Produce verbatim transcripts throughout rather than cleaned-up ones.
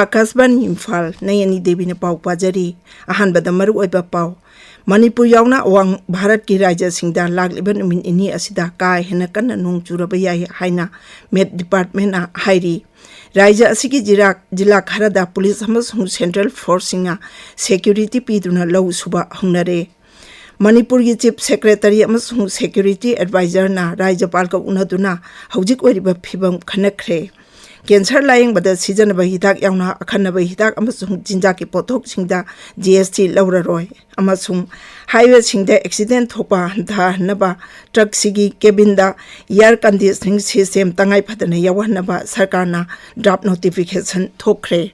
ꯑꯥꯀꯥꯁꯕꯥꯅꯤ ꯏꯝꯐꯥꯜ, ꯅꯌꯅꯤ ꯗꯦꯕꯤꯅ ꯄꯥꯎ ꯄꯥꯖꯔꯤ꯫ ꯑꯍꯥꯟꯕꯗ ꯃꯔꯨꯑꯣꯏꯕ ꯄꯥꯎ꯫ ꯃꯅꯤꯄꯨꯔ ꯌꯥꯎꯅ ꯑꯋꯥꯡ ꯚꯥꯔꯠꯀꯤ ꯔꯥꯖ꯭ꯌꯁꯤꯡꯗ ꯂꯥꯛꯂꯤꯕ ꯅꯨꯃꯤꯠ ꯅꯤꯅꯤ ꯑꯁꯤꯗ ꯀꯥ ꯍꯦꯟꯅ ꯀꯟꯅ ꯅꯣꯡ ꯆꯨꯔꯕ ꯌꯥꯏ ꯍꯥꯏꯅ ꯃꯦꯠ ꯗꯤꯄꯥꯔꯠꯃꯦꯟꯅ ꯍꯥꯏꯔꯤ꯫ ꯔꯥꯖ꯭ꯌ ꯑꯁꯤꯒꯤ ꯖꯤꯂꯥ, ꯖꯤꯂꯥ ꯈꯔꯗ ꯄꯨꯂꯤꯁ ꯑꯃꯁꯨꯡ ꯁꯦꯟꯇ꯭ꯔꯦꯜ ꯐꯣꯔꯁꯁꯤꯡꯅ ꯁꯦꯀ꯭ꯌꯨꯔꯤꯇꯤ ꯄꯤꯗꯨꯅ ꯂꯧ ꯁꯨꯕ ꯍꯧꯅꯔꯦ꯫ ꯃꯅꯤꯄꯨꯔꯒꯤ ꯆꯤꯐ ꯁꯦꯀ꯭ꯔꯦꯇꯔꯤ ꯑꯃꯁꯨꯡ ꯁꯦꯀ꯭ꯌꯨꯔꯤꯇꯤ ꯑꯦꯗꯚꯥꯏꯖꯔꯅ ꯔꯥꯖ꯭ꯌꯄꯥꯜꯒ ꯎꯅꯗꯨꯅ ꯍꯧꯖꯤꯛ ꯑꯣꯏꯔꯤꯕ ꯐꯤꯕꯝ ꯈꯟꯅꯈ꯭ꯔꯦ꯫ ꯀꯦꯟꯁꯔ ꯂꯥꯌꯦꯡꯕꯗ ꯁꯤꯖꯤꯟꯅꯕ ꯍꯤꯗꯥꯛ ꯌꯥꯎꯅ ꯑꯈꯟꯅꯕ ꯍꯤꯗꯥꯛ ꯑꯃꯁꯨꯡ ꯆꯤꯟꯖꯥꯛꯀꯤ ꯄꯣꯠꯊꯣꯛꯁꯤꯡꯗ ꯖꯤ ꯑꯦꯁ ꯇꯤ ꯂꯧꯔꯔꯣꯏ, ꯑꯃꯁꯨꯡ ꯍꯥꯏꯋꯦꯁꯤꯡꯗ ꯑꯦꯛꯁꯤꯗꯦꯟ ꯊꯣꯛꯄ ꯍꯟꯊꯍꯟꯅꯕ ꯇ꯭ꯔꯛꯁꯤꯒꯤ ꯀꯦꯕꯤꯟꯗ ꯏꯌꯥꯔ ꯀꯟꯗꯤꯁꯅꯤꯡ ꯁꯤꯁꯇꯦꯝ ꯇꯉꯥꯏ ꯐꯗꯅ ꯌꯥꯎꯍꯟꯅꯕ ꯁꯔꯀꯥꯔꯅ ꯗ꯭ꯔꯥꯐ ꯅꯣꯇꯤꯐꯤꯀꯦꯁꯟ ꯊꯣꯛꯈ꯭ꯔꯦ꯫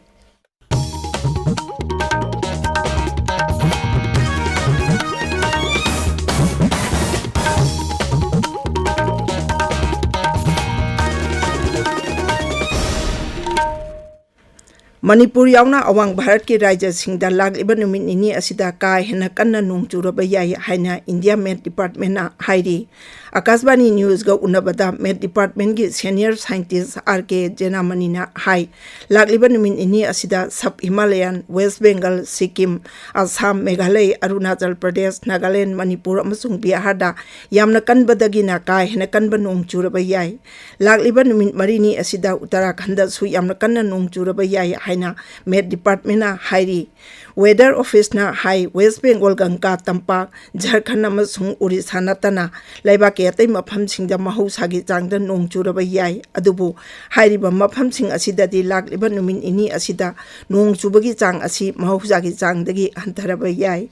ꯃꯅꯤꯄꯨꯔ ꯌꯥꯎꯅ ꯑꯋꯥꯡ ꯚꯥꯔꯠꯀꯤ ꯔꯥꯖ꯭ꯌꯁꯤꯡꯗ ꯂꯥꯛꯂꯤꯕ ꯅꯨꯃꯤꯠ ꯅꯤꯅꯤ ꯑꯁꯤꯗ ꯀꯥ ꯍꯦꯟꯅ ꯀꯟꯅ ꯅꯣꯡ ꯆꯨꯔꯕ ꯌꯥꯏ ꯍꯥꯏꯅ ꯏꯟꯗꯤꯌꯥ ꯃꯦꯠ ꯗꯤꯄꯥꯔꯠꯃꯦꯟꯅ ꯍꯥꯏꯔꯤ꯫ ꯑꯀꯥꯁꯕꯥꯅꯤ ꯅ꯭ꯌꯨꯁꯒ ꯎꯅꯕꯗ ꯃꯦꯠ ꯗꯤꯄꯥꯔꯠꯃꯦꯟꯒꯤ ꯁꯦꯅꯤꯌꯔ ꯁꯥꯏꯟꯇꯤꯁ ꯑꯥꯔ ꯀꯦ ꯖꯦꯅꯥꯃꯅꯤꯅ ꯍꯥꯏ, ꯂꯥꯛꯂꯤꯕ ꯅꯨꯃꯤꯠ ꯅꯤꯅꯤ ꯑꯁꯤꯗ sub Himalayan, west Bengal, Sikkim, Assam, Meghalaya, Arunachal Pradesh, Nagaland, Manipur ꯑꯃꯁꯨꯡ ꯕꯤꯍꯥꯔꯗ ꯌꯥꯝꯅ ꯀꯟꯕꯗꯒꯤꯅ ꯀꯥ ꯍꯦꯟꯅ ꯀꯟꯕ ꯅꯣꯡ ꯆꯨꯔꯕ ꯌꯥꯏ꯫ ꯂꯥꯛꯂꯤꯕ ꯅꯨꯃꯤꯠ ꯃꯔꯤꯅꯤ ꯑꯁꯤꯗ ꯎꯠꯇꯔꯥꯈꯟꯗꯁꯨ ꯌꯥꯝꯅ ꯀꯟꯅ ꯅꯣꯡ ꯆꯨꯔꯕ ꯌꯥꯏ ꯍꯥꯏꯅ ꯃꯦꯠ ꯗꯤꯄꯥꯔꯠꯃꯦꯟꯅ ꯍꯥꯏꯔꯤ꯫ ꯋꯦꯗꯔ ꯑꯣꯐꯤꯁꯅ ꯍꯥꯏ, ꯋꯦꯁ ꯕꯦꯡꯒꯣꯜ, ꯒꯪꯒꯥ ꯇꯝꯄꯥꯛ, ꯖꯔꯈꯟ ꯑꯃꯁꯨꯡ ꯎꯔꯤꯁꯥ ꯅꯠꯇꯅ ꯂꯩꯕꯥꯛꯀꯤ ꯑꯇꯩ ꯃꯐꯝꯁꯤꯡꯗ ꯃꯍꯧꯁꯥꯒꯤ ꯆꯥꯡꯗ ꯅꯣꯡ ꯆꯨꯔꯕ ꯌꯥꯏ, ꯑꯗꯨꯕꯨ ꯍꯥꯏꯔꯤꯕ ꯃꯐꯝꯁꯤꯡ ꯑꯁꯤꯗꯗꯤ ꯂꯥꯛꯂꯤꯕ ꯅꯨꯃꯤꯠ ꯅꯤꯅꯤ ꯑꯁꯤꯗ ꯅꯣꯡ ꯆꯨꯕꯒꯤ ꯆꯥꯡ ꯑꯁꯤ ꯃꯍꯧꯁꯥꯒꯤ ꯆꯥꯡꯗꯒꯤ ꯍꯟꯊꯔꯕ ꯌꯥꯏ꯫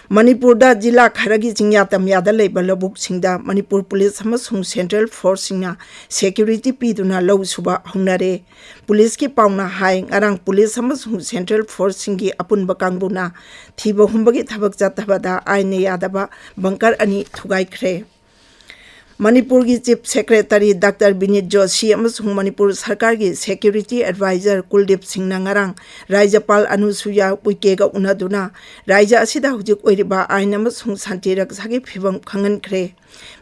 ꯃꯅꯤꯄꯨꯔꯗ ꯖꯤꯂꯥ ꯈꯔꯒꯤ ꯆꯤꯡꯌꯥ ꯇꯝꯌꯥꯗ ꯂꯩꯕ ꯂꯧꯕꯨꯛꯁꯤꯡꯗ ꯃꯅꯤꯄꯨꯔ ꯄꯨꯂꯤꯁ ꯑꯃꯁꯨꯡ ꯁꯦꯟꯇ꯭ꯔꯦꯜ ꯐꯣꯔꯁꯁꯤꯡꯅ ꯁꯦꯀ꯭ꯌꯨꯔꯤꯇꯤ ꯄꯤꯗꯨꯅ ꯂꯧ ꯁꯨꯕ ꯍꯧꯅꯔꯦ꯫ ꯄꯨꯂꯤꯁꯀꯤ ꯄꯥꯎꯅ ꯍꯥꯏ, ꯉꯔꯥꯡ ꯄꯨꯂꯤꯁ ꯑꯃꯁꯨꯡ ꯁꯦꯟꯇ꯭ꯔꯦꯜ ꯐꯣꯔꯁꯁꯤꯡꯒꯤ ꯑꯄꯨꯟꯕ ꯀꯥꯡꯕꯨꯅ ꯊꯤꯕ ꯍꯨꯝꯕꯒꯤ ꯊꯕꯛ ꯆꯠꯊꯕꯗ ꯑꯥꯏꯟꯅ ꯌꯥꯗꯕ ꯕꯪꯀꯔ ꯑꯅꯤ ꯊꯨꯒꯥꯏꯈ꯭ꯔꯦ꯫ ꯃꯅꯤꯄꯨꯔꯒꯤ Chief Secretary Doctor ꯕꯤꯅꯤꯠ ꯖꯣꯁꯤ ꯑꯃꯁꯨꯡ ꯃꯅꯤꯄꯨꯔ ꯁꯔꯀꯥꯔꯒꯤ Security Advisor ꯀꯨꯜꯗꯤꯞ ꯁꯤꯡꯅ ꯉꯔꯥꯡ ꯔꯥꯖ꯭ꯌꯄꯥꯜ ꯑꯅꯨꯁꯨꯌꯥ ꯎꯏꯀꯦꯒ ꯎꯅꯗꯨꯅ ꯔꯥꯖ꯭ꯌ ꯑꯁꯤꯗ ꯍꯧꯖꯤꯛ ꯑꯣꯏꯔꯤꯕ ꯑꯥꯏꯟ ꯑꯃꯁꯨꯡ ꯁꯥꯟꯇꯤ ꯔꯛꯁꯥꯒꯤ ꯐꯤꯕꯝ ꯈꯪꯍꯟꯈ꯭ꯔꯦ꯫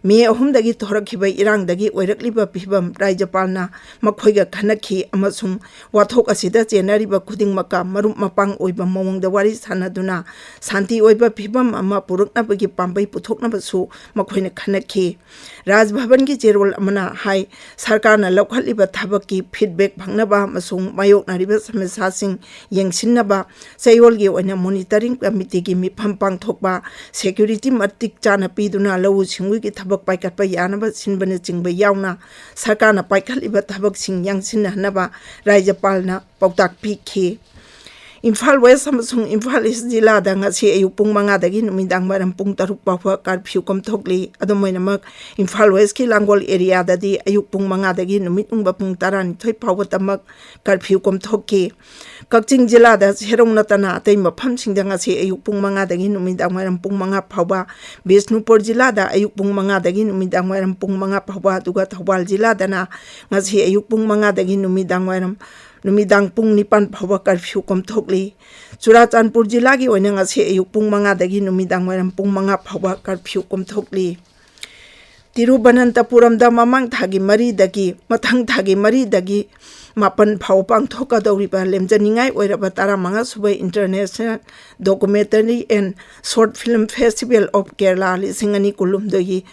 ꯃꯦ ꯑꯍꯨꯝꯗꯒꯤ ꯊꯣꯔꯛꯈꯤꯕ ꯏꯔꯥꯡꯗꯒꯤ ꯑꯣꯏꯔꯛꯂꯤꯕ ꯐꯤꯕꯝ ꯔꯥꯖ꯭ꯌꯄꯥꯜꯅ ꯃꯈꯣꯏꯒ ꯈꯟꯅꯈꯤ ꯑꯃꯁꯨꯡ ꯋꯥꯊꯣꯛ ꯑꯁꯤꯗ ꯆꯦꯟꯅꯔꯤꯕ ꯈꯨꯗꯤꯡꯃꯛꯀ ꯃꯔꯨꯞ ꯃꯄꯥꯡ ꯑꯣꯏꯕ ꯃꯑꯣꯡꯗ ꯋꯥꯔꯤ ꯁꯥꯅꯗꯨꯅ ꯁꯥꯟꯇꯤ ꯑꯣꯏꯕ ꯐꯤꯕꯝ ꯑꯃ ꯄꯨꯔꯛꯅꯕꯒꯤ ꯄꯥꯝꯕꯩ ꯄꯨꯊꯣꯛꯅꯕꯁꯨ ꯃꯈꯣꯏꯅ ꯈꯟꯅꯈꯤ꯫ ꯔꯥꯖ ꯚꯕꯟꯒꯤ ꯆꯦꯔꯣꯜ ꯑꯃꯅ ꯍꯥꯏ, ꯁꯔꯀꯥꯔꯅ ꯂꯧꯈꯠꯂꯤꯕ ꯊꯕꯛꯀꯤ feedback ꯐꯪꯅꯕ ꯑꯃꯁꯨꯡ ꯃꯥꯌꯣꯛꯅꯔꯤꯕ ꯁꯃꯁ꯭ꯌꯥꯁꯤꯡ ꯌꯦꯡꯁꯤꯟꯅꯕ ꯆꯌꯣꯜꯒꯤ ꯑꯣꯏꯅ monitoring committeeꯒꯤ ꯃꯤꯐꯝ ꯄꯥꯡꯊꯣꯛꯄ, security ꯃꯇꯤꯛ ꯆꯥꯅ ꯄꯤꯗꯨꯅ ꯂꯧꯎ ꯁꯤꯡꯎꯒꯤ ꯊꯕꯛ ꯄꯥꯏꯈꯠꯄ ꯌꯥꯅꯕ ꯁꯤꯟꯕꯅꯆꯤꯡꯕ ꯌꯥꯎꯅ ꯁꯔꯀꯥꯔꯅ ꯄꯥꯏꯈꯠꯂꯤꯕ ꯊꯕꯛꯁꯤꯡ ꯌꯥꯡꯁꯤꯟꯅꯍꯟꯅꯕ ꯔꯥꯖ꯭ꯌꯄꯥꯜꯅ ꯄꯥꯎꯇꯥꯛ ꯄꯤꯈꯤ꯫ ꯏꯝꯐꯥꯜ West ꯑꯃꯁꯨꯡ ꯏꯝꯐꯥꯜ East ꯖꯤꯂꯥꯗ ꯉꯁꯤ ꯑꯌꯨꯛ ꯄꯨꯡ ꯃꯉꯥꯗꯒꯤ ꯅꯨꯃꯤꯗꯥꯡ ꯋꯥꯏꯔꯝ ꯄꯨꯡ ꯇꯔꯨꯛ ꯐꯥꯎꯕ curfew ꯀꯣꯝꯊꯣꯛꯂꯤ꯫ ꯑꯗꯨꯝ ꯑꯣꯏꯅꯃꯛ, ꯏꯝꯐꯥꯜ Westꯀꯤ ꯂꯥꯡꯒꯣꯜ areaꯗꯗꯤ ꯑꯌꯨꯛ ꯄꯨꯡ ꯃꯉꯥꯗꯒꯤ ꯅꯨꯃꯤꯠ ꯌꯨꯡꯕ ꯄꯨꯡ ꯇꯔꯥꯅꯤꯊꯣꯏ ꯐꯥꯎꯕꯗꯃꯛ curfew ꯀꯣꯝꯊꯣꯛꯈꯤ꯫ ꯀꯛꯆꯤꯡ ꯖꯤꯂꯥꯗ ꯁꯦꯔꯧ ꯅꯠꯇꯅ ꯑꯇꯩ ꯃꯐꯝꯁꯤꯡꯗ ꯉꯁꯤ ꯑꯌꯨꯛ ꯄꯨꯡ ꯃꯉꯥꯗꯒꯤ ꯅꯨꯃꯤꯗꯥꯡ ꯋꯥꯏꯔꯝ ꯄꯨꯡ ꯃꯉꯥ ꯐꯥꯎꯕ, ꯕꯤꯁꯅꯨꯄꯨꯔ ꯖꯤꯂꯥꯗ ꯑꯌꯨꯛ ꯄꯨꯡ ꯃꯉꯥꯗꯒꯤ ꯅꯨꯃꯤꯗꯥꯡ ꯋꯥꯏꯔꯝ ꯄꯨꯡ ꯃꯉꯥ ꯐꯥꯎꯕ, ꯑꯗꯨꯒ ꯊꯧꯕꯥꯜ ꯖꯤꯂꯥꯗꯅ ꯉꯁꯤ ꯑꯌꯨꯛ ꯄꯨꯡ ꯃꯉꯥꯗꯒꯤ ꯅꯨꯃꯤꯗꯥꯡ ꯋꯥꯏꯔꯝ ꯅꯨꯃꯤꯗꯥꯡ ꯄꯨꯡ ꯅꯤꯄꯥꯟ ꯐꯥꯎꯕ curfew ꯀꯣꯝꯊꯣꯛꯂꯤ꯫ ꯆꯨꯔꯥꯆꯥꯟꯄꯨꯔ ꯖꯤꯂꯥꯒꯤ ꯑꯣꯏꯅ ꯉꯁꯤ ꯑꯌꯨꯛ ꯄꯨꯡ ꯃꯉꯥꯗꯒꯤ ꯅꯨꯃꯤꯗꯥꯡ ꯋꯥꯏꯔꯝ ꯄꯨꯡ ꯃꯉꯥ ꯐꯥꯎꯕ curfew ꯀꯣꯝꯊꯣꯛꯂꯤ꯫ ꯇꯤꯔꯨꯕꯅꯟꯇꯄꯨꯔꯝꯗ ꯃꯃꯥꯡ ꯊꯥꯒꯤ ꯃꯔꯤꯗꯒꯤ ꯃꯊꯪ ꯊꯥꯒꯤ ꯃꯔꯤꯗꯒꯤ ꯃꯥꯄꯟ ꯐꯥꯎꯕ ꯄꯥꯡꯊꯣꯛꯀꯗꯧꯔꯤꯕ ꯂꯦꯝꯖꯅꯤꯡꯉꯥꯏ ꯑꯣꯏꯔꯕ ꯇꯔꯥꯃꯉꯥ ꯁꯨꯕ International Documentary and Short Film Festival of Kerala ꯂꯤꯁꯤꯡ ꯑꯅꯤ ꯀꯨꯟꯍꯨꯝꯗꯣꯏꯒꯤ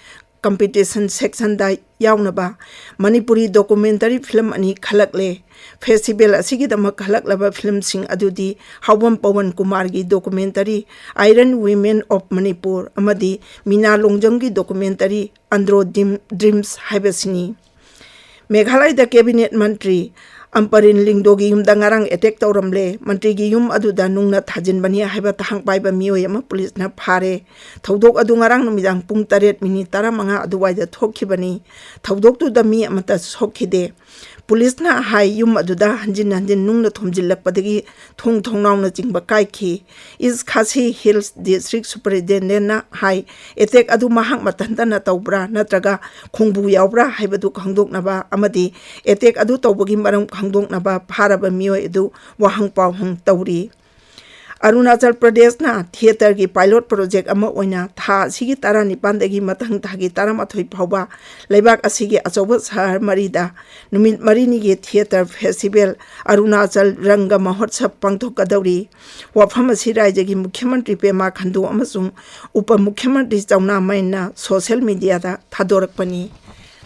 competition sectionꯗ ꯌꯥꯎꯅꯕ ꯃꯅꯤꯄꯨꯔꯤ documentary film ꯑꯅꯤ ꯈꯜꯂꯛꯂꯦ꯫ Festival ꯑꯁꯤꯒꯤꯗꯃꯛ ꯈꯜꯂꯛꯂꯕ filmꯁꯤꯡ ꯑꯗꯨꯗꯤ ꯍꯥꯎꯕꯝ Pawan ꯀꯨꯃꯥꯔꯒꯤ documentary Iron Women of Manipur ꯑꯃꯗꯤ ꯃꯤꯅꯥ ꯂꯣꯡꯖꯝꯒꯤ documentary Andro Dreams ꯍꯥꯏꯕꯁꯤꯅꯤ꯫ ꯃꯦꯘꯥꯂꯌꯗ cabinet ꯃꯟꯇ꯭ꯔꯤ ꯑꯝꯄꯔꯤꯟ ꯂꯤꯡꯗꯣꯒꯤ ꯌꯨꯝꯗ ꯉꯔꯥꯡ attack ꯇꯧꯔꯝꯂꯦ꯫ ꯃꯟꯇ꯭ꯔꯤꯒꯤ ꯌꯨꯝ ꯑꯗꯨꯗ ꯅꯨꯡꯅ ꯊꯥꯖꯤꯟꯕꯅꯤ ꯍꯥꯏꯕ ꯇꯍꯥꯡ ꯄꯥꯏꯕ ꯃꯤꯑꯣꯏ ꯑꯃ ꯄꯨꯂꯤꯁꯅ ꯐꯥꯔꯦ꯫ ꯊꯧꯗꯣꯛ ꯑꯗꯨ ꯉꯔꯥꯡ ꯅꯨꯃꯤꯗꯥꯡ ꯄꯨꯡ ꯇꯔꯦꯠ ꯃꯤꯅꯤꯠ ꯇꯔꯥꯃꯉꯥ ꯑꯗꯨꯋꯥꯏꯗ ꯊꯣꯛꯈꯤꯕꯅꯤ꯫ ꯊꯧꯗꯣꯛꯇꯨꯗ ꯃꯤ ꯑꯃꯠꯇ ꯁꯣꯛꯈꯤꯗꯦ꯫ ꯄꯨꯂꯤꯁꯅ ꯍꯥꯏ, ꯌꯨꯝ ꯑꯗꯨꯗ ꯍꯟꯖꯤꯟ ꯍꯟꯖꯤꯟ ꯅꯨꯡꯅ ꯊꯣꯝꯖꯤꯜꯂꯛꯄꯗꯒꯤ ꯊꯣꯡ ꯊꯣꯡꯅꯥꯎꯅꯆꯤꯡꯕ ꯀꯥꯏꯈꯤ꯫ ꯏꯁ ꯈꯥꯁꯤ ꯍꯤꯜꯁ ꯗꯤꯁꯇ꯭ꯔꯤꯛ ꯁꯨꯄꯔꯤꯟꯇꯦꯟꯗꯦꯟꯠꯅ ꯍꯥꯏ, ꯑꯦꯇꯦꯛ ꯑꯗꯨ ꯃꯍꯥꯛ ꯃꯊꯟꯇꯅ ꯇꯧꯕ꯭ꯔꯥ ꯅꯠꯇ꯭ꯔꯒ ꯈꯣꯡꯕꯨ ꯌꯥꯎꯕ꯭ꯔꯥ ꯍꯥꯏꯕꯗꯨ ꯈꯪꯗꯣꯛꯅꯕ ꯑꯃꯗꯤ ꯑꯦꯇꯦꯛ ꯑꯗꯨ ꯇꯧꯕꯒꯤ ꯃꯔꯝ ꯈꯪꯗꯣꯛꯅꯕ ꯐꯥꯔꯕ ꯃꯤꯑꯣꯏ ꯑꯗꯨ ꯋꯥꯍꯪ ꯄꯥꯎꯍꯪ ꯇꯧꯔꯤ꯫ ꯑꯔꯨꯅꯥꯆꯜ ꯄ꯭ꯔꯗꯦꯁꯅ ꯊꯤꯌꯦꯇꯔꯒꯤ ꯄꯥꯏꯂꯣꯠ ꯄ꯭ꯔꯣꯖꯦꯛ ꯑꯃ ꯑꯣꯏꯅ ꯊꯥ ꯑꯁꯤꯒꯤ ꯇꯔꯥꯅꯤꯄꯥꯟꯗꯒꯤ ꯃꯊꯪ ꯊꯥꯒꯤ ꯇꯔꯥꯃꯥꯊꯣꯏ ꯐꯥꯎꯕ ꯂꯩꯕꯥꯛ ꯑꯁꯤꯒꯤ ꯑꯆꯧꯕ ꯁꯍꯔ ꯃꯔꯤꯗ ꯅꯨꯃꯤꯠ ꯃꯔꯤꯅꯤꯒꯤ ꯊꯤꯌꯦꯇꯔ ꯐꯦꯁꯇꯤꯚꯦꯜ ꯑꯔꯨꯅꯥꯆꯜ ꯔꯪꯒ ꯃꯍꯣꯠꯁꯕ ꯄꯥꯡꯊꯣꯛꯀꯗꯧꯔꯤ꯫ ꯋꯥꯐꯝ ꯑꯁꯤ ꯔꯥꯖ꯭ꯌꯒꯤ ꯃꯨꯈ꯭ꯌ ꯃꯟꯇ꯭ꯔꯤ ꯄꯦꯃꯥ ꯈꯟꯗꯨ ꯑꯃꯁꯨꯡ ꯎꯄ ꯃꯨꯈ꯭ꯌ ꯃꯟꯇ꯭ꯔꯤ ꯆꯧꯅꯥ ꯃꯌꯟꯅ ꯁꯣꯁꯤꯌꯦꯜ ꯃꯤꯗꯤꯌꯥꯗ ꯊꯥꯗꯣꯔꯛꯄꯅꯤ꯫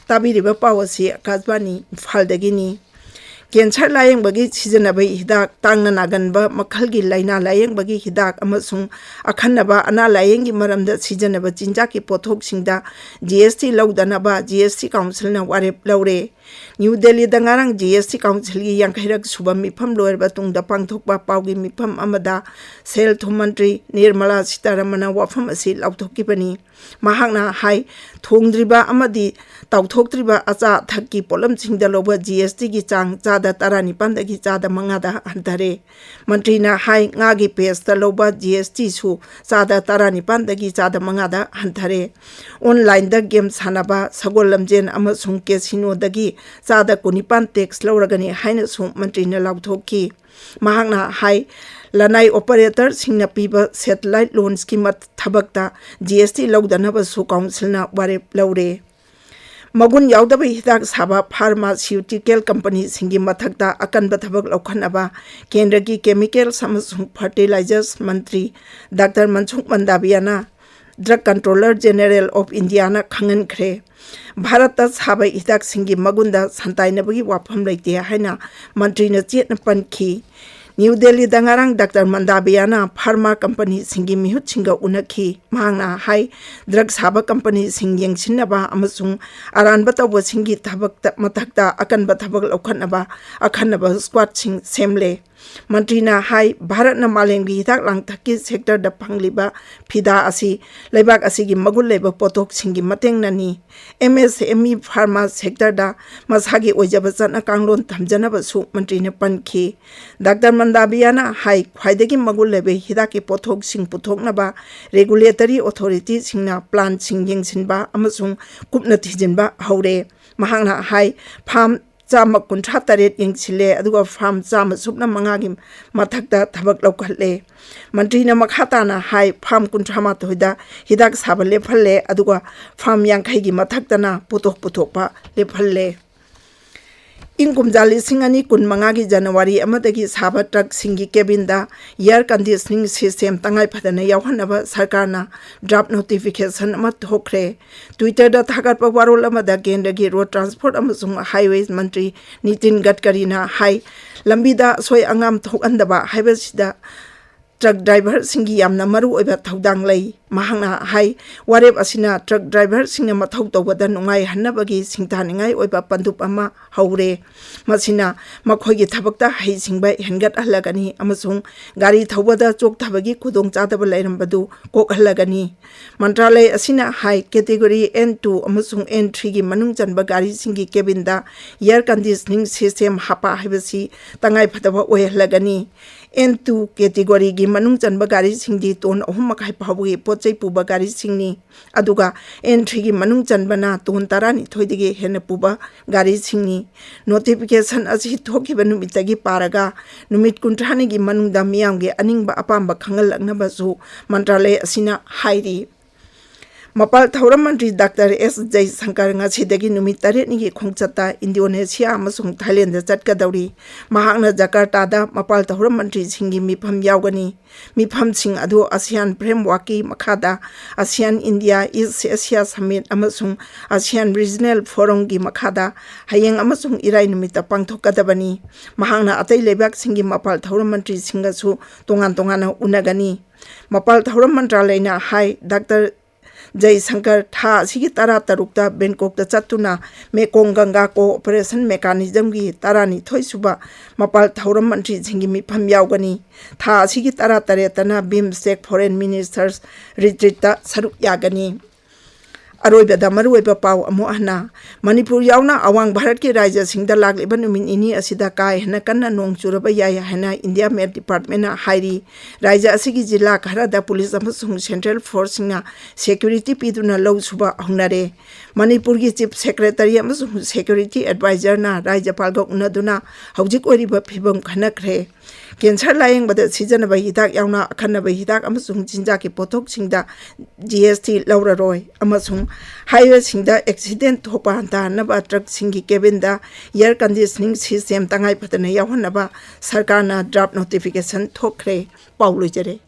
ꯇꯥꯕꯤꯔꯤꯕ ꯄꯥꯎ ꯑꯁꯤ ꯑꯀꯥꯁꯕꯥꯅꯤ ꯏꯝꯐꯥꯜꯗꯒꯤꯅꯤ꯫ ꯀꯦꯟꯁꯔ ꯂꯥꯌꯦꯡꯕꯒꯤ ꯁꯤꯖꯤꯟꯅꯕ ꯍꯤꯗꯥꯛ, ꯇꯥꯡꯅ ꯅꯥꯒꯟꯕ ꯃꯈꯜꯒꯤ ꯂꯥꯏꯅꯥ ꯂꯥꯌꯦꯡꯕꯒꯤ ꯍꯤꯗꯥꯛ ꯑꯃꯁꯨꯡ ꯑꯈꯟꯅꯕ ꯑꯅꯥ ꯂꯥꯌꯦꯡꯒꯤ ꯃꯔꯝꯗ ꯁꯤꯖꯤꯟꯅꯕ ꯆꯤꯟꯖꯥꯛꯀꯤ ꯄꯣꯠꯊꯣꯛꯁꯤꯡꯗ ꯖꯤ ꯑꯦꯁ ꯇꯤ ꯂꯧꯗꯅꯕ ꯖꯤ ꯑꯦꯁ ꯇꯤ ꯀꯥꯎꯟꯁꯤꯜꯅ ꯋꯥꯔꯦꯞ ꯂꯧꯔꯦ꯫ ꯅ꯭ꯌꯨ ꯗꯦꯜꯂꯤꯗ ꯉꯔꯥꯡ ꯖꯤ ꯑꯦꯁ ꯇꯤ ꯀꯥꯎꯟꯁꯤꯜꯒꯤ ꯌꯥꯡꯈꯩꯔꯛ ꯁꯨꯕ ꯃꯤꯐꯝ ꯂꯣꯏꯔꯕ ꯇꯨꯡꯗ ꯄꯥꯡꯊꯣꯛꯄ ꯄꯥꯎꯒꯤ ꯃꯤꯐꯝ ꯑꯃꯗ ꯁꯦꯜ ꯊꯨꯝ ꯃꯟꯇ꯭ꯔꯤ ꯅꯤꯔꯃꯂꯥ ꯁꯤꯇꯥꯔꯥꯃꯟꯅ ꯋꯥꯐꯝ ꯑꯁꯤ ꯂꯥꯎꯊꯣꯛꯈꯤꯕꯅꯤ꯫ ꯃꯍꯥꯛꯅ ꯍꯥꯏ, ꯊꯣꯡꯗ꯭ꯔꯤꯕ ꯑꯃꯗꯤ ꯇꯥꯎꯊꯣꯛꯇ꯭ꯔꯤꯕ ꯑꯆꯥ ꯑꯊꯛꯀꯤ ꯄꯣꯠꯂꯝꯁꯤꯡꯗ ꯂꯧꯕ ꯖꯤ ꯑꯦꯁ ꯇꯤꯒꯤ ꯆꯥꯡ ꯆꯥꯗ ꯇꯔꯥꯅꯤꯄꯥꯟꯗꯒꯤ ꯆꯥꯗ ꯃꯉꯥꯗ ꯍꯟꯊꯔꯦ꯫ ꯃꯟꯇ꯭ꯔꯤꯅ ꯍꯥꯏ, ꯉꯥꯒꯤ ꯄꯦꯁꯇ ꯂꯧꯕ ꯖꯤ ꯑꯦꯁ ꯇꯤꯁꯨ ꯆꯥꯗ ꯇꯔꯥꯅꯤꯄꯥꯟꯗꯒꯤ ꯆꯥꯗ ꯃꯉꯥꯗ ꯍꯟꯊꯔꯦ꯫ ꯑꯣꯟꯂꯥꯏꯟꯗ ꯒꯦꯝ ꯁꯥꯟꯅꯕ, ꯁꯒꯣꯜ ꯂꯝꯖꯦꯟ ꯑꯃꯁꯨꯡ ꯀꯦꯁꯤꯅꯣꯗꯒꯤ ꯆꯥꯗ ꯀꯨꯟꯅꯤꯄꯥꯟ ꯇꯦꯛꯁ ꯂꯧꯔꯒꯅꯤ ꯍꯥꯏꯅꯁꯨ ꯃꯟꯇ꯭ꯔꯤꯅ ꯂꯥꯎꯊꯣꯛꯈꯤ꯫ ꯃꯍꯥꯛꯅ ꯍꯥꯏ, ꯂꯅꯥꯏ ꯑꯣꯄꯔꯦꯇꯔꯁꯤꯡꯅ ꯄꯤꯕ ꯁꯦꯇꯦꯂꯥꯏꯠ ꯂꯣꯟꯁꯀꯤ ꯃꯠ-, ꯊꯕꯛꯇ ꯖꯤ ꯑꯦꯁ ꯇꯤ ꯂꯧꯗꯅꯕꯁꯨ ꯀꯥꯎꯟꯁꯤꯜꯅ ꯋꯥꯔꯦꯞ ꯂꯧꯔꯦ꯫ ꯃꯒꯨꯟ ꯌꯥꯎꯗꯕ ꯍꯤꯗꯥꯛ ꯁꯥꯕ ꯐꯥꯔꯃꯥꯁꯤꯌꯨꯇꯤꯀꯦꯜ ꯀꯝꯄꯅꯤꯁꯤꯡꯒꯤ ꯃꯊꯛꯇ ꯑꯀꯟꯕ ꯊꯕꯛ ꯂꯧꯈꯠꯅꯕ ꯀꯦꯟꯗ꯭ꯔꯒꯤ ꯀꯦꯃꯤꯀꯦꯜꯁ ꯑꯃꯁꯨꯡ ꯐꯔꯇꯤꯂꯥꯏꯖꯔꯁ ꯃꯟꯇ꯭ꯔꯤ ꯗꯥꯛꯇꯔ ꯃꯟꯁꯨꯈ ꯃꯟꯗꯥꯕꯤꯌꯥꯅ ꯗ꯭ꯔꯒ ꯀꯟꯇ꯭ꯔꯣꯂꯔ ꯖꯦꯅꯦꯔꯦꯜ ꯑꯣꯐ ꯏꯟꯗꯤꯌꯥꯅ ꯈꯪꯍꯟꯈ꯭ꯔꯦ꯫ ꯚꯥꯔꯠꯇ ꯁꯥꯕ ꯍꯤꯗꯥꯛꯁꯤꯡꯒꯤ ꯃꯒꯨꯟꯗ ꯁꯟꯇꯥꯏꯅꯕꯒꯤ ꯋꯥꯐꯝ ꯂꯩꯇꯦ ꯍꯥꯏꯅ ꯃꯟꯇ꯭ꯔꯤꯅ ꯆꯦꯠꯅ ꯄꯟꯈꯤ꯫ ꯅ꯭ꯌꯨ ꯗꯦꯜꯂꯤꯗ ꯉꯔꯥꯡ ꯗꯥꯛꯇꯔ ꯃꯟꯗꯥꯕꯤꯌꯥꯅ ꯐꯥꯔꯃꯥ ꯀꯝꯄꯅꯤꯁꯤꯡꯒꯤ ꯃꯤꯍꯨꯠꯁꯤꯡꯒ ꯎꯅꯈꯤ꯫ ꯃꯍꯥꯛꯅ ꯍꯥꯏ, ꯗ꯭ꯔꯒ ꯁꯥꯕ ꯀꯝꯄꯅꯤꯁꯤꯡ ꯌꯦꯡꯁꯤꯟꯅꯕ ꯑꯃꯁꯨꯡ ꯑꯔꯥꯟꯕ ꯇꯧꯕꯁꯤꯡꯒꯤ ꯊꯕꯛꯇ, ꯃꯊꯛꯇ ꯑꯀꯟꯕ ꯊꯕꯛ ꯂꯧꯈꯠꯅꯕ ꯑꯈꯟꯅꯕ ꯁ꯭ꯀ꯭ꯋꯥꯗꯁꯤꯡ ꯁꯦꯝꯂꯦ꯫ ꯃꯟꯇ꯭ꯔꯤꯅ ꯍꯥꯏ, ꯚꯥꯔꯠꯅ ꯃꯥꯂꯦꯝꯒꯤ ꯍꯤꯗꯥꯛ ꯂꯥꯡꯊꯛꯀꯤ ꯁꯦꯛꯇꯔꯗ ꯐꯪꯂꯤꯕ ꯐꯤꯗꯥ ꯑꯁꯤ ꯂꯩꯕꯥꯛ ꯑꯁꯤꯒꯤ ꯃꯒꯨꯟ ꯂꯩꯕ ꯄꯣꯠꯊꯣꯛꯁꯤꯡꯒꯤ ꯃꯇꯦꯡꯅꯅꯤ꯫ ꯑꯦꯝ ꯑꯦꯁ ꯑꯦꯝ ꯏ ꯐꯥꯔꯃꯥ ꯁꯦꯛꯇꯔꯗ ꯃꯁꯥꯒꯤ ꯑꯣꯏꯖꯕ ꯆꯠꯅ ꯀꯥꯡꯂꯣꯟ ꯊꯝꯖꯅꯕꯁꯨ ꯃꯟꯇ꯭ꯔꯤꯅ ꯄꯟꯈꯤ꯫ ꯗꯥꯛꯇꯔ ꯃꯟꯗꯥꯕꯤꯌꯥꯅ ꯍꯥꯏ, ꯈ꯭ꯋꯥꯏꯗꯒꯤ ꯃꯒꯨꯟ ꯂꯩꯕ ꯍꯤꯗꯥꯛꯀꯤ ꯄꯣꯠꯊꯣꯛꯁꯤꯡ ꯄꯨꯊꯣꯛꯅꯕ ꯔꯦꯒꯨꯂꯦꯇꯔꯤ ꯑꯣꯊꯣꯔꯤꯇꯤꯁꯤꯡꯅ ꯄ꯭ꯂꯥꯟꯁꯤꯡ ꯌꯦꯡꯁꯤꯟꯕ ꯑꯃꯁꯨꯡ ꯀꯨꯞꯅ ꯊꯤꯖꯤꯟꯕ ꯍꯧꯔꯦ꯫ ꯃꯍꯥꯛꯅ ꯍꯥꯏ, ꯐꯥꯝ ꯆꯥꯝꯃ ꯀꯨꯟꯊ꯭ꯔꯥ ꯇꯔꯦꯠ ꯌꯦꯡꯁꯤꯜꯂꯦ, ꯑꯗꯨꯒ ꯐꯥꯔꯝ ꯆꯥꯝꯃ ꯁꯨꯞꯅ ꯃꯉꯥꯒꯤ ꯃꯊꯛꯇ ꯊꯕꯛ ꯂꯧꯈꯠꯂꯦ꯫ ꯃꯟꯇ꯭ꯔꯤꯅ ꯃꯈꯥ ꯇꯥꯅ ꯍꯥꯏ, ꯐꯥꯔꯝ ꯀꯨꯟꯊ꯭ꯔꯥ ꯃꯥꯊꯣꯏꯗ ꯍꯤꯗꯥꯛ ꯁꯥꯕ ꯂꯦꯞꯍꯜꯂꯦ, ꯑꯗꯨꯒ ꯐꯥꯔꯝ ꯌꯥꯡꯈꯩꯒꯤ ꯃꯊꯛꯇꯅ ꯄꯣꯠꯊꯣꯛ ꯄꯨꯊꯣꯛꯄ ꯂꯦꯞꯍꯜꯂꯦ꯫ ꯏꯪ ꯀꯨꯝꯖꯥ ꯂꯤꯁꯤꯡ ꯑꯅꯤ ꯀꯨꯟ ꯃꯉꯥꯒꯤ ꯖꯅꯋꯥꯔꯤ ꯑꯃꯗꯒꯤ ꯁꯥꯕ ꯇ꯭ꯔꯛꯁꯤꯡꯒꯤ ꯀꯦꯕꯤꯟꯗ ꯏꯌꯥꯔ ꯀꯟꯗꯤꯁꯅꯤꯡ ꯁꯤꯁꯇꯦꯝ ꯇꯉꯥꯏ ꯐꯗꯅ ꯌꯥꯎꯍꯟꯅꯕ ꯁꯔꯀꯥꯔꯅ ꯗ꯭ꯔꯥꯐ ꯅꯣꯇꯤꯐꯤꯀꯦꯁꯟ ꯑꯃ ꯊꯣꯛꯈ꯭ꯔꯦ꯫ ꯇ꯭ꯋꯤꯇꯔꯗ ꯊꯥꯒꯠꯄ ꯋꯥꯔꯣꯜ ꯑꯃꯗ ꯀꯦꯟꯗ꯭ꯔꯒꯤ ꯔꯣꯗ ꯇ꯭ꯔꯥꯟꯁꯄꯣꯔꯠ ꯑꯃꯁꯨꯡ ꯍꯥꯏꯋꯦ ꯃꯟꯇ꯭ꯔꯤ ꯅꯤꯇꯤꯟ ꯒꯗꯀꯔꯤꯅ ꯍꯥꯏ, ꯂꯝꯕꯤꯗ ꯑꯁꯣꯏ ꯑꯉꯥꯝ ꯊꯣꯛꯍꯟꯗꯕ ꯍꯥꯏꯕꯁꯤꯗ ꯇ꯭ꯔꯛ ꯗ꯭ꯔꯥꯏꯚꯔꯁꯤꯡꯒꯤ ꯌꯥꯝꯅ ꯃꯔꯨꯑꯣꯏꯕ ꯊꯧꯗꯥꯡ ꯂꯩ꯫ ꯃꯍꯥꯛꯅ ꯍꯥꯏ, ꯋꯥꯔꯦꯞ ꯑꯁꯤꯅ ꯇ꯭ꯔꯛ ꯗ꯭ꯔꯥꯏꯚꯔꯁꯤꯡꯅ ꯃꯊꯧ ꯇꯧꯕꯗ ꯅꯨꯡꯉꯥꯏꯍꯟꯅꯕꯒꯤ ꯁꯤꯡꯊꯥꯅꯤꯡꯉꯥꯏ ꯑꯣꯏꯕ ꯄꯟꯗꯨꯞ ꯑꯃ ꯍꯧꯔꯦ꯫ ꯃꯁꯤꯅ ꯃꯈꯣꯏꯒꯤ ꯊꯕꯛꯇ ꯍꯩꯁꯤꯡꯕ ꯍꯦꯟꯒꯠꯍꯜꯂꯒꯅꯤ ꯑꯃꯁꯨꯡ ꯒꯥꯔꯤ ꯊꯧꯕꯗ ꯆꯣꯛꯊꯕꯒꯤ ꯈꯨꯗꯣꯡꯆꯥꯗꯕ ꯂꯩꯔꯝꯕꯗꯨ ꯀꯣꯛꯍꯜꯂꯒꯅꯤ꯫ ꯃꯟꯇ꯭ꯔꯥꯂꯌ ꯑꯁꯤꯅ ꯍꯥꯏ, ꯀꯦꯇꯦꯒꯣꯔꯤ ꯑꯦꯟ ꯇꯨ ꯑꯃꯁꯨꯡ ꯑꯦꯟ ꯊ꯭ꯔꯤꯒꯤ ꯃꯅꯨꯡ ꯆꯟꯕ ꯒꯥꯔꯤꯁꯤꯡꯒꯤ ꯀꯦꯕꯤꯟꯗ ꯏꯌꯥꯔ ꯀꯟꯗꯤꯁꯅꯤꯡ ꯁꯤꯁꯇꯦꯝ ꯍꯥꯞꯄ ꯍꯥꯏꯕꯁꯤ ꯇꯉꯥꯏꯐꯗꯕ ꯑꯣꯏꯍꯜꯂꯒꯅꯤ꯫ ꯑꯦꯟ ꯇꯨ ꯀꯦꯇꯦꯒꯣꯔꯤꯒꯤ ꯃꯅꯨꯡ ꯆꯟꯕ ꯒꯥꯔꯤꯁꯤꯡꯗꯤ ꯇꯣꯟ ꯑꯍꯨꯝ ꯃꯈꯥꯏ ꯐꯥꯎꯕꯒꯤ ꯄꯣꯠ ꯆꯩ ꯄꯨꯕ ꯒꯥꯔꯤꯁꯤꯡꯅꯤ, ꯑꯗꯨꯒ ꯑꯦꯟ ꯊ꯭ꯔꯤꯒꯤ ꯃꯅꯨꯡ ꯆꯟꯕꯅ ꯇꯣꯟ ꯇꯔꯥꯅꯤꯊꯣꯏꯗꯒꯤ ꯍꯦꯟꯅ ꯄꯨꯕ ꯒꯥꯔꯤꯁꯤꯡꯅꯤ꯫ ꯅꯣꯇꯤꯐꯤꯀꯦꯁꯟ ꯑꯁꯤ ꯊꯣꯛꯈꯤꯕ ꯅꯨꯃꯤꯠꯇꯒꯤ ꯄꯥꯔꯒ ꯅꯨꯃꯤꯠ ꯀꯨꯟꯊ꯭ꯔꯥꯅꯤꯒꯤ ꯃꯅꯨꯡꯗ ꯃꯤꯌꯥꯝꯒꯤ ꯑꯅꯤꯡꯕ ꯑꯄꯥꯝꯕ ꯈꯪꯍꯜꯂꯛꯅꯕꯁꯨ ꯃꯟꯇ꯭ꯔꯥꯂꯌ ꯑꯁꯤꯅ ꯍꯥꯏꯔꯤ꯫ ꯃꯄꯥꯜ ꯊꯧꯔꯝ ꯃꯟꯇ꯭ꯔꯤ ꯗꯥꯛꯇꯔ ꯑꯦꯁ ꯖꯌꯁꯪꯀꯔ ꯉꯁꯤꯗꯒꯤ ꯅꯨꯃꯤꯠ ꯇꯔꯦꯠꯅꯤꯒꯤ ꯈꯣꯡꯆꯠꯇ ꯏꯟꯗꯣꯅꯦꯁꯤꯌꯥ ꯑꯃꯁꯨꯡ ꯊꯥꯏꯂꯦꯟꯗ ꯆꯠꯀꯗꯧꯔꯤ꯫ ꯃꯍꯥꯛꯅ ꯖꯀꯥꯔꯇꯥꯗ ꯃꯄꯥꯜ ꯊꯧꯔꯝ ꯃꯟꯇ꯭ꯔꯤꯁꯤꯡꯒꯤ ꯃꯤꯐꯝ ꯌꯥꯎꯒꯅꯤ꯫ ꯃꯤꯐꯝꯁꯤꯡ ꯑꯗꯨ ꯑꯁꯤꯌꯥꯟ ꯐ꯭ꯔꯦꯝꯋꯥꯔꯛꯀꯤ ꯃꯈꯥꯗ ꯑꯁꯤꯌꯥꯟ ꯏꯟꯗꯤꯌꯥ ꯏꯁ ꯑꯦꯁꯤꯌꯥ ꯁꯃꯤꯠ ꯑꯃꯁꯨꯡ ꯑꯁꯤꯌꯥꯟ ꯔꯤꯖꯅꯦꯜ ꯐꯣꯔꯝꯒꯤ ꯃꯈꯥꯗ ꯍꯌꯦꯡ ꯑꯃꯁꯨꯡ ꯏꯔꯥꯏ ꯅꯨꯃꯤꯠꯇ ꯄꯥꯡꯊꯣꯛꯀꯗꯕꯅꯤ꯫ ꯃꯍꯥꯛꯅ ꯑꯇꯩ ꯂꯩꯕꯥꯛꯁꯤꯡꯒꯤ ꯃꯄꯥꯜ ꯊꯧꯔꯝ ꯃꯟꯇ꯭ꯔꯤꯁꯤꯡꯒꯁꯨ ꯇꯣꯉꯥꯟ ꯇꯣꯉꯥꯟꯅ ꯎꯅꯒꯅꯤ꯫ ꯃꯄꯥꯜ ꯊꯧꯔꯝ ꯃꯟꯇ꯭ꯔꯥꯂꯌꯅ ꯍꯥꯏ, ꯗꯥꯛꯇꯔ ꯖꯩꯁꯪꯀꯔ ꯊꯥ ꯑꯁꯤꯒꯤ ꯇꯔꯥ ꯇꯔꯨꯛꯇ ꯕꯦꯡꯀꯣꯛꯇ ꯆꯠꯇꯨꯅ ꯃꯦꯀꯣꯡ ꯒꯪꯒꯥ ꯀꯣꯑꯣꯄꯔꯦꯁꯟ ꯃꯦꯀꯥꯅꯤꯖꯝꯒꯤ ꯇꯔꯥꯅꯤꯊꯣꯏ ꯁꯨꯕ ꯃꯄꯥꯜ ꯊꯧꯔꯝ ꯃꯟꯇ꯭ꯔꯤꯁꯤꯡꯒꯤ ꯃꯤꯐꯝ ꯌꯥꯎꯒꯅꯤ꯫ ꯊꯥ ꯑꯁꯤꯒꯤ ꯇꯔꯥ ꯇꯔꯦꯠꯇꯅ ꯕꯤꯝꯁꯇꯦꯛ ꯐꯣꯔꯦꯟ ꯃꯤꯅꯤꯁꯇꯔꯁ ꯔꯤꯇ꯭ꯔꯤꯠꯇ ꯁꯔꯨꯛ ꯌꯥꯒꯅꯤ꯫ ꯑꯔꯣꯏꯕꯗ ꯃꯔꯨꯑꯣꯏꯕ ꯄꯥꯎ ꯑꯃꯨꯛ ꯍꯟꯅ꯫ ꯃꯅꯤꯄꯨꯔ ꯌꯥꯎꯅ ꯑꯋꯥꯡ ꯚꯥꯔꯠꯀꯤ ꯔꯥꯖ꯭ꯌꯁꯤꯡꯗ ꯂꯥꯛꯂꯤꯕ ꯅꯨꯃꯤꯠ ꯅꯤꯅꯤ ꯑꯁꯤꯗ ꯀꯥ ꯍꯦꯟꯅ ꯀꯟꯅ ꯅꯣꯡ ꯆꯨꯔꯕ ꯌꯥꯏ ꯍꯥꯏꯅ ꯏꯟꯗꯤꯌꯥ ꯃꯦꯠ ꯗꯤꯄꯥꯔꯠꯃꯦꯟꯅ ꯍꯥꯏꯔꯤ꯫ ꯔꯥꯖ꯭ꯌ ꯑꯁꯤꯒꯤ ꯖꯤꯂꯥ ꯈꯔꯗ ꯄꯨꯂꯤꯁ ꯑꯃꯁꯨꯡ ꯁꯦꯟꯇ꯭ꯔꯦꯜ ꯐꯣꯔꯁꯁꯤꯡꯅ ꯁꯦꯀ꯭ꯌꯨꯔꯤꯇꯤ ꯄꯤꯗꯨꯅ ꯂꯧ ꯁꯨꯕ ꯍꯧꯅꯔꯦ꯫ ꯃꯅꯤꯄꯨꯔꯒꯤ ꯆꯤꯐ ꯁꯦꯀ꯭ꯔꯦꯇꯔꯤ ꯑꯃꯁꯨꯡ ꯁꯦꯀ꯭ꯌꯨꯔꯤꯇꯤ ꯑꯦꯗꯚꯥꯏꯖꯔꯅ ꯔꯥꯖ꯭ꯌꯄꯥꯜꯒ ꯎꯅꯗꯨꯅ ꯍꯧꯖꯤꯛ ꯑꯣꯏꯔꯤꯕ ꯐꯤꯕꯝ ꯈꯟꯅꯈ꯭ꯔꯦ꯫ ꯀꯦꯟꯁꯔ ꯂꯥꯌꯦꯡꯕꯗ ꯁꯤꯖꯤꯟꯅꯕ ꯍꯤꯗꯥꯛ ꯌꯥꯎꯅ ꯑꯈꯟꯅꯕ ꯍꯤꯗꯥꯛ ꯑꯃꯁꯨꯡ ꯆꯤꯟꯖꯥꯛꯀꯤ ꯄꯣꯠꯊꯣꯛꯁꯤꯡꯗ ꯖꯤ ꯑꯦꯁ ꯇꯤ ꯂꯧꯔꯔꯣꯏ ꯑꯃꯁꯨꯡ ꯍꯥꯏꯋꯦꯁꯤꯡꯗ ꯑꯦꯛꯁꯤꯗꯦꯟ ꯊꯣꯛꯄ ꯍꯟꯊꯍꯟꯅꯕ ꯇ꯭ꯔꯛꯁꯤꯡꯒꯤ ꯀꯦꯕꯤꯟꯗ ꯏꯌꯥꯔ ꯀꯟꯗꯤꯁꯅꯤꯡ ꯁꯤꯁꯇꯦꯝ ꯇꯉꯥꯏ ꯐꯗꯅ ꯌꯥꯎꯍꯟꯅꯕ ꯁꯔꯀꯥꯔꯅ ꯗ꯭ꯔꯥꯐ ꯅꯣꯇꯤꯐꯤꯀꯦꯁꯟ ꯊꯣꯛꯈ꯭ꯔꯦ꯫ ꯄꯥꯎ ꯂꯣꯏꯖꯔꯦ꯫